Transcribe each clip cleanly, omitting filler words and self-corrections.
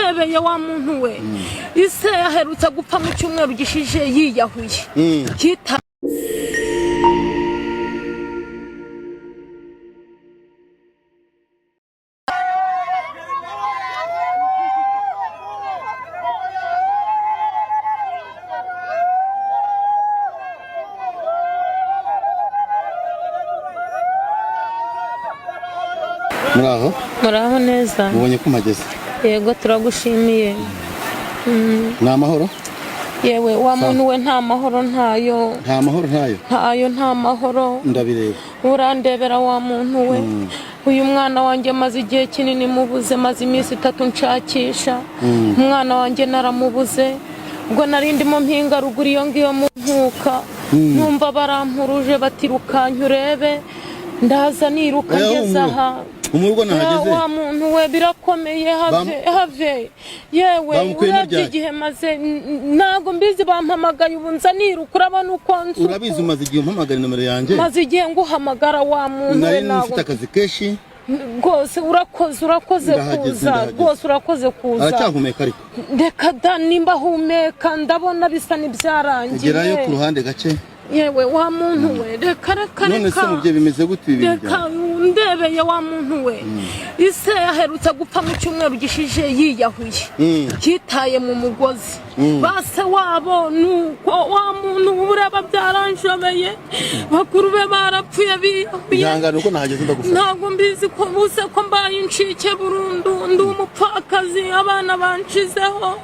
Undebeye wa muntu we, ise aherutse gupfa mu cyumweru gishije yiyahuye. Yita Muraho. Muraho neza. Mubonye ko mpageze. Yego, turagushimiye. Ni amahoro? Yewe wa muntu we, nta mahoro, ntayo. Nta mahoro, ntayo? Ntayo, nta mahoro. Ndabireba. Urandebera wa muntu we, uyu mwana wanjye maze igihe kinini mubuze, maze iminsi 3 nshakisha umwana wanjye, naramubuze. Ubwo nari ndimo mpinga ruguru iyo ngiyo mu nkuka, numva barampuruje bati: "Rukanka urebe." Ndaza niruka Oya, ngeze humura. aha. Humura, ubwo nahageze. Wa muntu we, birakomeye, have have, yewe. Bamukuyemo Urebye ryari? igihe maze, ntabwo mbizi, bampamagaye ubu nza niruka, urabona uko nzi. Urabizi, umaze igihe umpamagara nomero yanjye. Maze igihe nguhamagara wa muntu we. Nari Ntabwo mfite akazi kenshi. Rwose urakoze, urakoze Ndahageze, kuza. ndahageze. Rwose urakoze kuza. Aracyahumeka ariko? Reka da, nimba ahumeka ndabona bisa n'ibyarangiye. Gerayo ku ruhande gake. Yewe wa muntu we, reka, reka. None se Reka. mubyeyi, bimeze gute ibi bintu Reka. byawe? Ndebeye wa muntu we, ise aherutse gupfa mu cyumweru gishije yiyahuye. Yitaye mu mugozi. Base wabo nuko wa muntu, ubu ureba byaranshobeye, bakuru be barapfuye biyahuye. Ihangane, uko nahageze ndagufasha. Ntabwo mbizi ko buse ko mbaye incike burundu, ndi umupfakazi, abana banshizeho.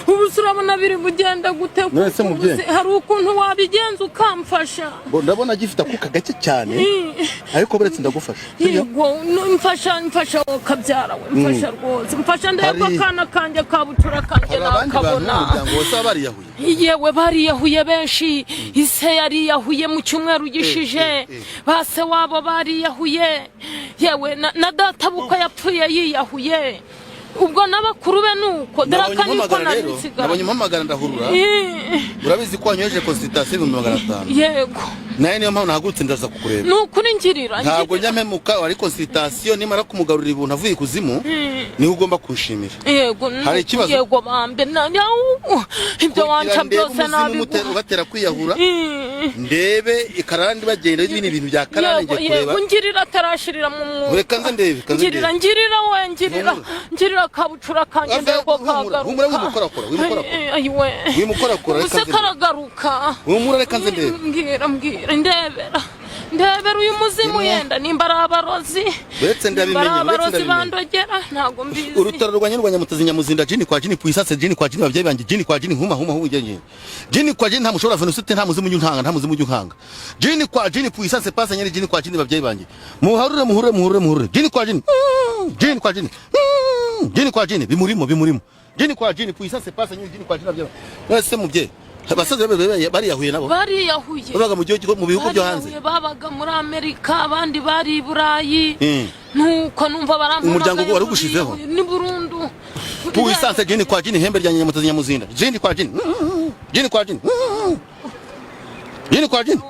Ubu se urabona biri bugenda gute? None se mubyeyi? Ubu se hari ukuntu wabigenza ukamfasha? Bo, ndabona agifite akuka gake cyane, ariko buretse ndagufasha, sibyo? Yego, mfasha, mfasha wowe kabyara we, mfasha rwose, mfasha ndebe ko akana kanjye ka bucura kanjye Hari abandi bantu nakabona. mu muryango wose baba bariyahuye? Yewe, bariyahuye benshi. Ise yariyahuye mu cyumweru gishije. Base wabo bariyahuye, yewe na data bukwe yapfuye yiyahuye, ubwo n'abakuru be nuko. Dore Nabonye aka niko umpamagara nari rero, nsigaye. nabonye umpamagara ndahurura. Urabizi ko wanyoheje consultation 500,000. Yego. Nawe niyo mpamvu nahagurutse ndaza kukureba. Ni ukuri, ngirira. Ntabwo Ngirira. njya mpemuka. Wari consultation, nimara kumugarurira ibintu avuye ikuzimu, niho ugomba kunshimira. Yego. Hari ikibazo? Yego bambe, ibyo wanca Kugira ndebe byose umuzimu nabiguha. ubatera kwiyahura, ndebe ikarandi bagenda, n'ibindi bintu bya karande Yego. ngiye kureba. Yego, ngirira atarashirira mu mwuka. Reka nze ndebe, reka nze Ngirira. ndebe. Ngirira we, ngirira. Humura. Ngirira kabucura kanjye Ave, ndebe ko humura, kagaruka. humura, wimukorakora, wimukorakora. Ayiwe. Wimukorakora, Ubu reka se nze ndebe. karagaruka? Humura, reka nze ndebe. Mbwira, mbwira, ndebera, ndebera uyu muzimu. Rimwe. Yenda nimba ari abarozi, Uretse nimba ari ndabimenye, uretse abarozi ndabimenye. bandogera, ntabwo mbizi. Urutaro rwa nyarwanya mutazi nyamuzinda, jini kwa jini puissance, jini kwa jini, babyeyi banjye, jini kwa jini, huma huma huma jini jini kwa jini, nta mushobora venusite, nta muzimu unyunkanga, nta muzimu unyunkanga, jini kwa jini puissance passe nyeri, jini kwa jini, babyeyi banjye, muharure, muhurure, muhurure, muhurure, jini kwa jini, jini kwa jini, jini kwa jini, bimurimo, bimurimo, jini kwa jini puissance passe nyeri, jini kwa jini, babyeyi banjye. None mubyeyi, abasaza bariyahuye nabo? Bariyahuye. Babaga mu gihugu, mu bihugu byo hanze? Bariyahuye, babaga muri Amerika, abandi bari i Burayi. Nuko numva barampamagaye. Umuryango ngo wari ugushizeho? bariyahuye. Ni burundu. Puissance jini kwa jini, hembe rya nyamutazi nyamuzinda, jini kwa jini, jini kwa jini, jini kwa jini.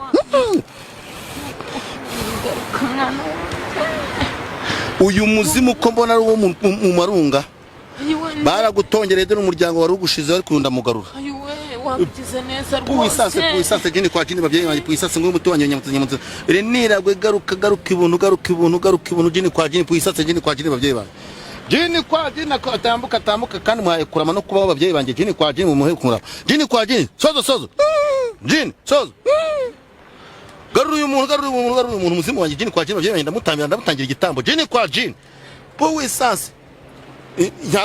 Garuka mwana wanjye. Uyu muzimu ko mbona ari uwo mu marunga? Ayiwe. Baragutongereye, dore umuryango wari ugushizeho, ariko ndamugarura. Ayiwe, wabigize neza Puissance, rwose. puissance jini kwa jini, babyeyi banjye, puissance ngo umuti wanjye nyamutazi nyamuzinda, reniragwe, garuka, garuka ibuntu, garuka ibuntu, garuka ibuntu, jini kwa jini puissance, jini kwa jini, babyeyi banjye, jini kwa jini, atambuka, atambuka, kandi muhaye kurama no kubaho, babyeyi banjye, jini kwa jini, mumuhe kurama, jini kwa jini, sozo, sozo, jini sozo, garura uyu muntu, garura uyu muntu, garura uyu muntu, umuzimu wanjye, jini kwa jini, babyeyi banjye, ndamutambira, ndamutangira igitambo, jini kwa jini puissance.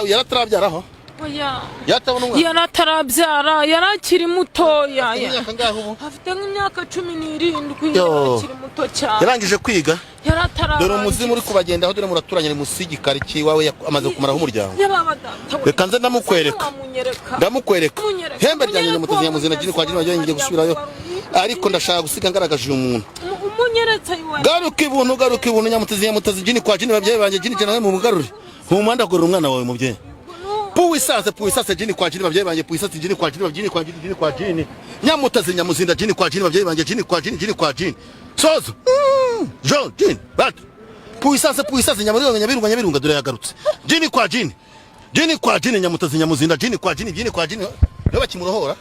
Yaratarabyaraho? Oya. Yatabona umwana? Yari atarabyara, yari akiri mutoya. Afite imyaka angahe ubu? Afite nk'imyaka 17. Yo. Yari akiri muto cyane. Yarangije kwiga? Yari atararangiza. Dore umuzimu uri kubagendaho, dore muraturanye, ni musigikari cy'iwawe, amaze kumaraho umuryango. Yababa data we. Reka nze ndamukwereka. Wamunyereka? Ndamukwereka. Munyereka. Hembe ryanjye Munyereka. nyamutazi nyamuzina, jini kwa jini, wagira ngiye gusubirayo, ariko ndashaka gusiga ngaragaje uyu muntu. Umunyeretse yiwe. Garuka ibuntu, garuka ibuntu, nyamutazi nyamutazi, jini kwa jini, babyeyi banjye, jini cyane, mumugarure humanda, agorora umwana wawe mubyeyi. Puissance, puissance jini kwa jini, babyeyi banjye, puissance jini kwa jini, jini kwa jini, jini kwa jini, nyamutazi nyamuzinda, jini kwa jini, babyeyi banjye, jini kwa jini, jini kwa jini, sozo Jean jini bat puissance, puissance, nyamurunga, nyabirunga, nyabirunga, dore yagarutse, jini kwa jini. Jini kwa jini, nyamutazi, nyamuzinda, jini kwa jini, jini kwa jini. Niyo bakimurohora.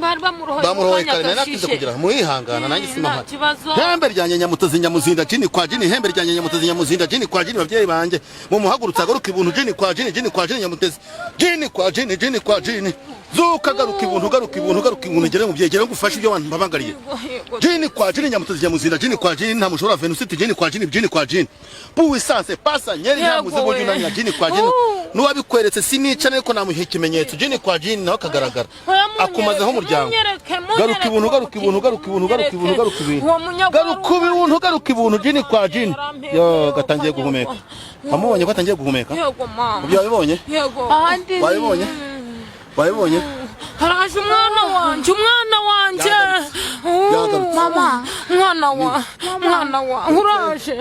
Bari bamurohoye. Bamurohoye mu kanya kare, nari natinze gashishe. kugira muhihangana nanjye. Nta Simahari. kibazo. Hembe ryanjye, nyamutazi, nyamuzinda, jini kwa jini, hembe ryanjye, nyamutazi, nyamuzinda, jini kwa jini. Babyeyi banjye, mumuhagurutse agaruka ibuntu. Jini kwa jini, jini kwa jini, nyamutezi, jini kwa jini, jini kwa jini, zuka, garuka ibuntu, garuka ibuntu, garuka ibuntu. Gere mubyeyi, gere ngufashe ibyo abantu mbabangariye. Yego. Jini kwa jini, nyamutazi, nyamuzinda, jini kwa jini, nta mushobora venusiti, jini kwa jini, jini kwa jini, puissance pasa nyeri. Yego nyamuzi we. buryo na jini kwa jini. Nuwabikweretse sinica, ariko namuha ikimenyetso, jini kwa jini, nawe akagaragara. Oya, munyereke, Akumazeho umuryango. munyereke, munyereke. Garuka ibuntu, garuka ibuntu, garuka ibuntu, garuka ibuntu, garuka ibintu. Uwo munyagwaru. Garuka ibuntu, garuka ibuntu, jini kwa jini. Yo, gatangiye guhumeka. Wamubonye ko atangiye guhumeka? Yego mama. Ibyo wabibonye? Yego. Ahandi. Wabibonye, wabibonye? Haraje umwana wanjye, umwana wanjye. Yagarutse. Mama. Mwana wa, mwana wa, uraje.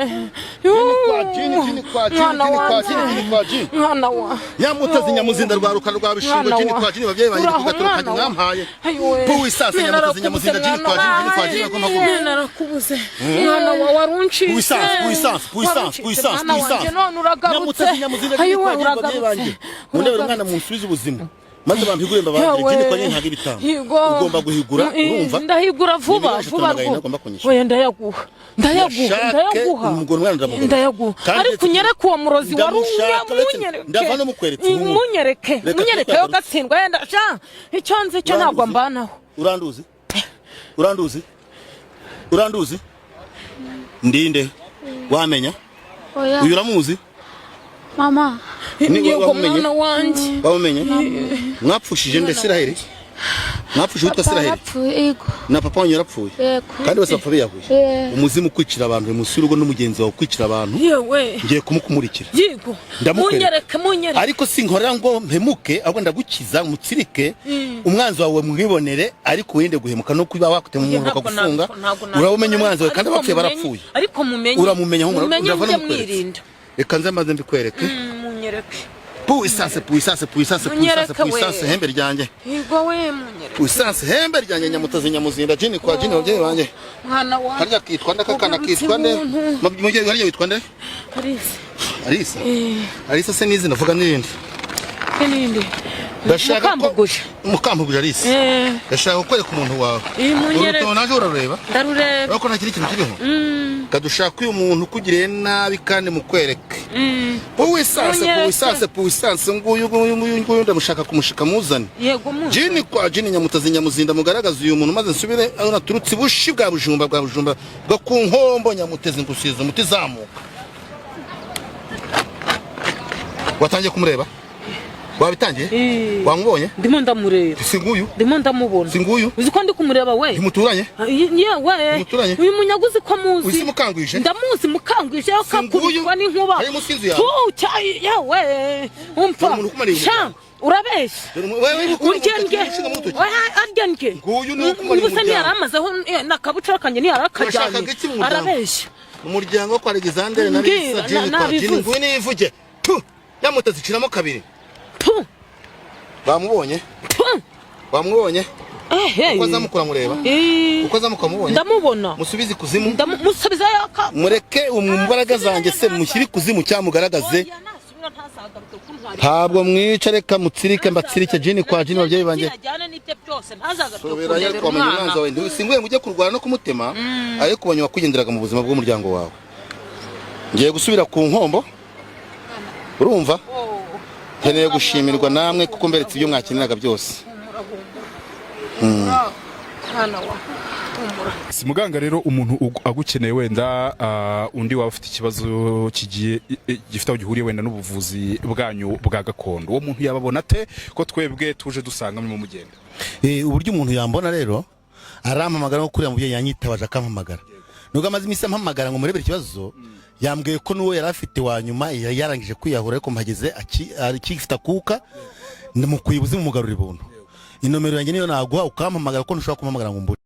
Jini kwa jini, jini kwa jini, Mwana jini kwa wanjye. jini, jini kwa jini. Mwana wa. Nyamutazi, nyamuzinda, rwa rukara rwa bishingwe. Mwana Jini wa. kwa jini, babyeyi banjye. Uraho, Kugaturo mwana kanjye wa. mwampaye. Ayiwe. Puissance, Nene nyamutazi, nyamuzinda, jini kwa jini, jini kwa jini, agomba kuba. Nene narakubuze mwana wa, waruncitse. Puissance, puissance, puissance, Waruncitse, puissance, mwana wanjye, puissance. none uragarutse. Nyamutazi, nyamuzinda, jini Ayiwe, kwa jini, babyeyi uragarutse. banjye, mundebere umwana, munsubize ubuzima maze bampigure, mbabagire. Yewe. Jini kwa jini, ntabwo ibitanga. Yego. Ugomba guhigura. Urumva? Ndahigura vuba. Ni miliyoni Vuba. 3,400 Rwo ugomba kunyishyura. Oya, ndayaguha, ndayaguha. Yashake. Ndayaguha. Umugore, umwana ndamugura. Ndayaguha. Kandi Ariko unyereke uwo murozi wari. Ndamushaka, Munyereke. ndava no mukweretse ubu. Munyereke. Reka Munyereke yo tugaruke. gatsindwa yenda sha, icyo nzi cyo ntabwo Uranduzi? mbanaho. Uranduzi, uranduzi, uranduzi, ndinde wamenya? Oya. Uyu uramuzi? Mama. Ni Yego. wamumenye? Mwana wanjye. Wamumenye? Mwapfushije nde? Siraheli? Mwapfushije witwa Papa Siraheli? yarapfuye, yego. Na papa wanyu yarapfuye? Yego. Kandi bose bapfa biyahuye. Eh. Umuzimu ukwicira abantu uri munsi y'urugo n'umugenzi wawe ukwicira abantu. Yewe. Ngiye kumukumurikira. Yego. Ndamukwereka. Munyereke, munyereke. Ariko sinkorera ngo mpemuke, ahubwo ndagukiza mutsirike umwanzi wawe, mwibonere, ariko wirinde guhemuka no kuba wakutema umuntu Ntabwo bakagufunga. ntabwo Urabumenya umwanzi wawe kandi Ariko abapfuye mumenye- barapfuye. Ariko mumenye. Uramumenya humura. Mumenye. Ndava Mujye namukweretse. mwirinda. Reka nze maze mbikwereke. Munyereke. Puissance, puissance, puissance, puissance. Munyereke we. Puissance, hembe ryanjye. Yego we, munyereke. Puissance, hembe ryanjye, nyamutazi, nyamuzinda, jini kwa jini, ababyeyi banjye. Mwana wanjye. Harya kitwa nde akakana? Ugarutse Kitwa nde? ibuntu. Mubyeyi, harya witwa nde? Kalisa. Alisa? Alisa se n'izina, vuga n'irindi. N'indi. Ndashaka ko Mukambuguje. Mukambuguje Alisa. Eh. Ndashaka kukwereka umuntu wawe. Eh, munyereke. Urutono naje urarureba? Ndarureba. Urabona ko nta kindi kintu kiriho? Kadushaka uyu muntu ukugiriye nabi kandi mukwereke. Puissance. Munyereke. Puissance, puissance, nguyu, nguyu, nguyu, nguyu, ndamushaka kumushika muzane. Yego mu. Jini kwa jini, nyamutazi, nyamuzinda, mugaragaza uyu muntu maze nsubire aho naturutse, ibushi bwa bujumba, bwa bujumba bwo ku nkombo. Nyamutezi, ngusiza umuti, zamuka. Watangiye kumureba? Wabitangiye? Eh. Wamubonye? Ndimo ndamureba. Si nguyu? Ndimo ndamubona. Si nguyu? Uzi ko ndi kumureba we? Ntimuturanye? Yewe. Umuturanye? Uyu munyaguzi ko muzi. Uzi mukangwije? Ndamuzi mukangwije, yo Si nguyu? kakubitwa n'inkuba. Ari munsi y'inzu yawe? Tu yewe. Umva. Dore umuntu ukumariye Sha, umuryango. urabeshya. Dore wewe ukora Urya mu ndye. rutoki, ushinga mu rutoki. Oya, arya ndye. Nguyu niwe ukumariye Ubu se umuryango. ntiyaramazeho n'akabucura kanjye ntiyarakaryamye. Urashaka iki mu muryango? Arabeshya. Umuryango wo kwa Alexander na Mbwira, Lisa, jini kwa jini. nabivuze. Nguyu nivuge tu, nyamutezi, iciramo kabiri. Tu. Bamubonye? Tu. Bamubonye? Ehe. Uko azamuka uramureba? Eh. Uko azamuka mubonye? Ndamubona. Musubize ikuzimu. Musubiza yaka. Mureke mu mbaraga zanjye se mushyire ikuzimu cyamugaragaze. Oya, nasubira ntazagaruke kuntwara. Ntabwo mwica, reka mutsirike, mbatsirike, jini kwa jini, babyeyi banjye. Ajyane n'ibye byose, ntazagaruke Sobera kundebera twamenya umwana. umwanzi wawe. Ntisinguye ngo ujye kurwana no kumutema, ariko ubonye wakugenderaga mu buzima bw'umuryango wawe. Ngiye gusubira ku nkombo, urumva? Oh. Nkeneye gushimirwa namwe kuko mberetse ibyo mwakeneraga byose. Humura, humura. Mwana wa, humura. Si muganga rero, umuntu agukeneye wenda, undi waba ufite ikibazo kigiye gifite aho gihuriye wenda n'ubuvuzi bwanyu bwa gakondo, uwo muntu yababona ate, ko twebwe tuje dusanga murimo mugenda? Uburyo umuntu yambona rero, arampamagara nko kuriya mubyeyi yanyitabaje akampamagara. Nubwo amaze iminsi ampamagara ngo murebere ikibazo, yambwiye ko n'uwo yari afite wa nyuma yari yarangije kwiyahura, ariko mpageze akifite akuka, mukwiye ubuzimu, mugarura ibuntu. Inomero yanjye niyo naguha ukampamagara, kuko ntushobora kumpamagara ngo mbure.